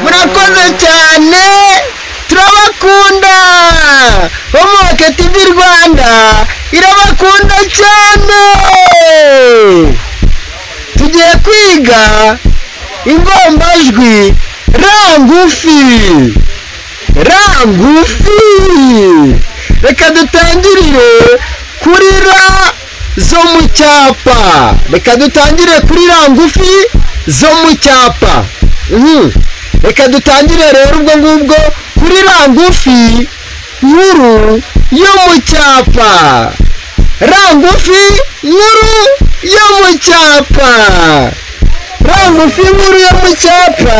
Murakoze cyane, turabakunda. Homework TV Rwanda irabakunda cyane. Tugiye kwiga ingombajwi ra ngufi. Ra ngufi. Reka dutangirire kuri ra zo mu cyapa. Reka dutangire kuri ra ngufi zo mu cyapa. Reka dutangire rero ubwo ngubwo kuri ra ngufi nkuru yo mu cyapa. Ra ngufi nkuru yo mu cyapa. Ra ngufi nkuru yo mu cyapa.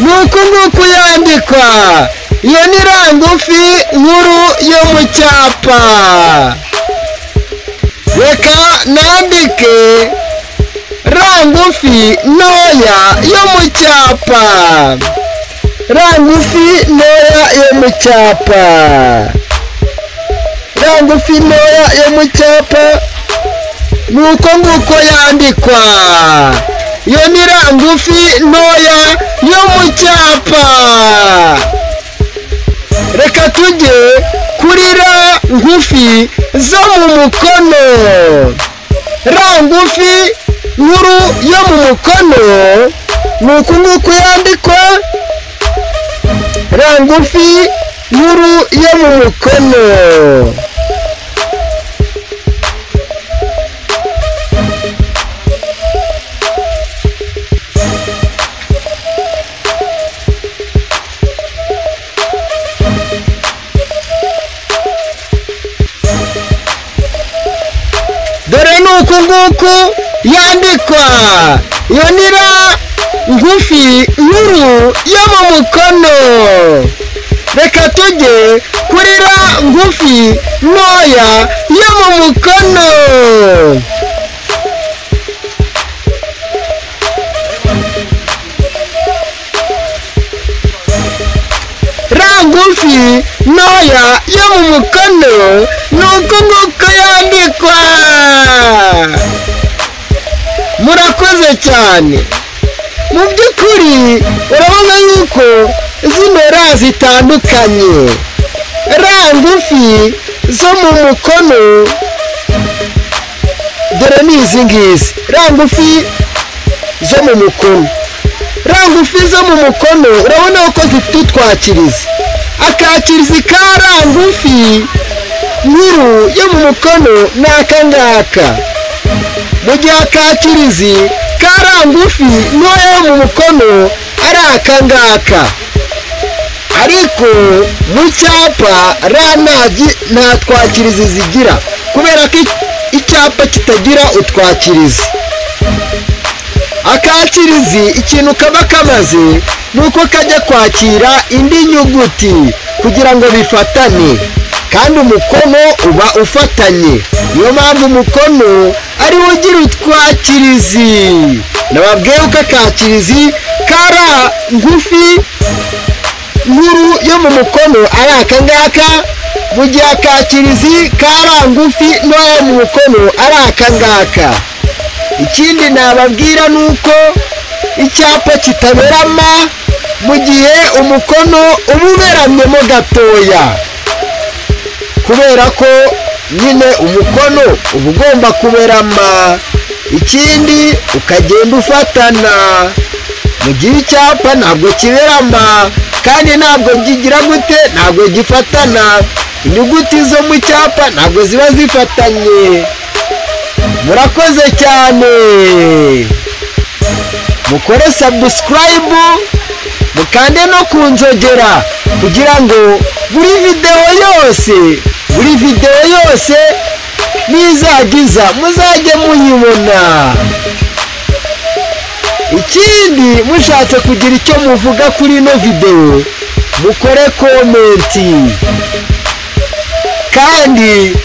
Nuku nguku yandikwa. Iyo ni ra ngufi nkuru yo mu cyapa. Reka nandike ra ngufi ntoya yo mu cyapa. Ra ngufi ntoya yo mu cyapa. Ra ngufi ntoya yo mu cyapa. Nuko nguko yandikwa. Iyo ni ra ngufi ntoya yo mu cyapa. Reka tujye kuri ra ngufi zo mu mukono. Ra ngufi nkuru yo mu mukono. Nuku nguku yandikwa. Ra ngufi nkuru yo mu mukono. Dore nuku nguku yandikwa. Iyo ni ra ngufi nkuru yo mu mukono. Reka tujye kuri ra ngufi ntoya yo mu mukono. Ra ngufi ntoya yo mu mukono nuko nguko yandikwa. Murakoze cyane. Mu by'ukuri urabona yuko zino ra zitandukanye. Ra ngufi zo mu mukono dore ni izi ngizi. Ra ngufi zo mu mukono. Ra ngufi zo mu mukono urabona ko zifite utwakirizi. Akakirizi ka ra ngufi nkuru yo mu mukono ni aka ngaka. Mu gihe akakirizi ka ra ngufi ntoya yo mu mukono ari aka ngaka. Ariko mu cyapa ra nta twakirizi zigira, kubera ko icyapa kitagira utwakirizi. Akakirizi ikintu kaba kamaze nuko kajya kwakira indi nyuguti kugira ngo bifatane, kandi umukono uba ufatanye. Niyo mpamvu umukono ari wo ugira utwakirizi. Nababwiye ko akakirizi kara ngufi nkuru yo mu mukono ari aka ngaka, mu gihe akakirizi kara ngufi ntoya mu mukono ari aka ngaka. Ikindi nababwira nuko icyapa kitaberama mu gihe umukono uba uberamyemo gatoya, kubera ko nyine umukono uba ugomba kuberama. Ikindi ukagenda ufatana. Mu gihe icyapa ntabwo kiberama kandi ntabwo kigira gute, ntabwo gifatana. Inyuguti zo mu cyapa ntabwo ziba zifatanye. Murakoze cyane. Mukore subscribe, mukande no kunzogera kugira ngo buri video yose nizagiza muzajye muyibona. Ikindi mushatse kugira icyo muvuga kuri ino video, mukore comment kandi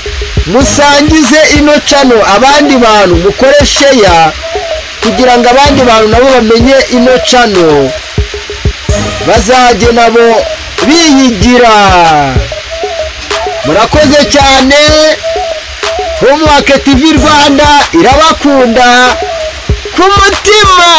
musangize ino channel abandi bantu, mukore share kugira ngo abandi bantu nabo bamenye ino channel, bazajye nabo biyigira. Murakoze cyane. Homework TV Rwanda irabakunda ku mutima.